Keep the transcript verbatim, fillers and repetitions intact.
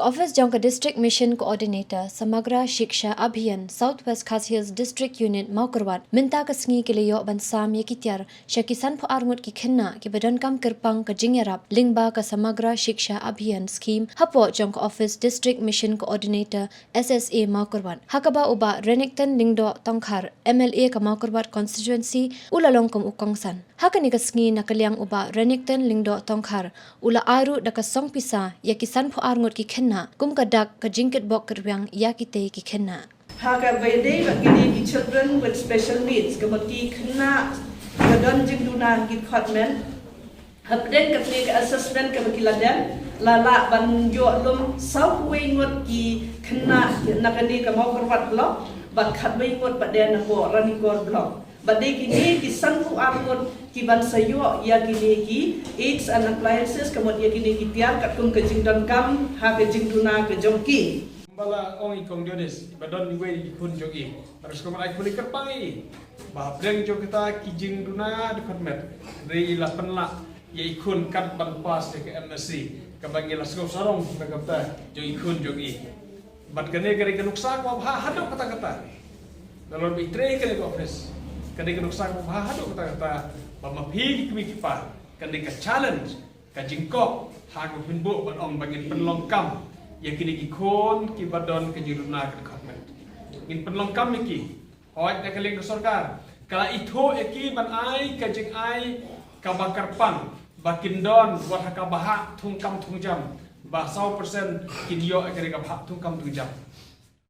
Office jong ka District Mission Coordinator Samagra Shiksha Abhiyan South West Khasi Hills District Unit Mawkyrwat mynta ka sngi ki la ïoh ban sam ïa ki tiar sha ki sanphew ar ngut ki khynnah kiba donkam kyrpang ka jingïarap lyngba ka Samagra Shiksha Abhiyan Scheme hapoh jong ka Office District Mission Coordinator S S A Mawkyrwat, ha kaba u Bah Renikton Lyngdoh Tongkhar, M L A ka Mawkyrwat Constituency, u la long kum u kongsan. Ha kane ka sngi, na ka liang u Bah Renikton Lyngdoh Tongkhar u la ai ruh da ka song pisa ïa ki sanphew ar ngut ki khynnah kum ka dak ka jingkitbok kitrwiang ïa kitei ki khynnah. Ha kaba ïadei bad kine ki children with special needs, ka mut ki khynnah kiba don jingduna ha ki department, hapdeng kane ka assessment kaba ki la dem, la lah ban ïoh lum sawphew wei ngut ki khynnah na kane ka Mawkyrwat Block, bad khatwei ngut pat de na Ranikor Block. Bad de kine ki sanphew ar ngut ki ban sa ïoh ïa kine ki aids and appliances, ka mut ïa kine ki tiar katkum ka jingdonkam ha ka jingduna ka jong ki. Kumba la ong i Kong Jonis, ba don iwei i khun jong i, ba la sngewbha ai khun i kyrpang i, ba hapdeng jong kata ki jingduna department, i la pynlah ïa i khun kat ban pass ïa ka M S C, kaba ngi la sngew sarong na ka bynta jong i khun jong i. Bad kane ka dei ka nuksa kaba bha haduh katta katta. Nalor ba i trei kane ka office, ka dei ka nuksa kaba bha haduh katta katta, ba ma phi ki kmie ki kpa, ka dei ka challenge, ka jingkok ha ka pynbok ban ong ba ngin pynlong kam ïa kine ki khun kiba don ka jingduna ka department. Ngin pynlong kam ïa ki. Hooid, na ka liang ka sorkar ka la ithuh ïa ki ban ai ka jingai kaba kyrpang, ba kin don wat ha ka bhah thungkam thungjam, ba saw percent kin ïoh ïa ka bhah thungkam thungjam.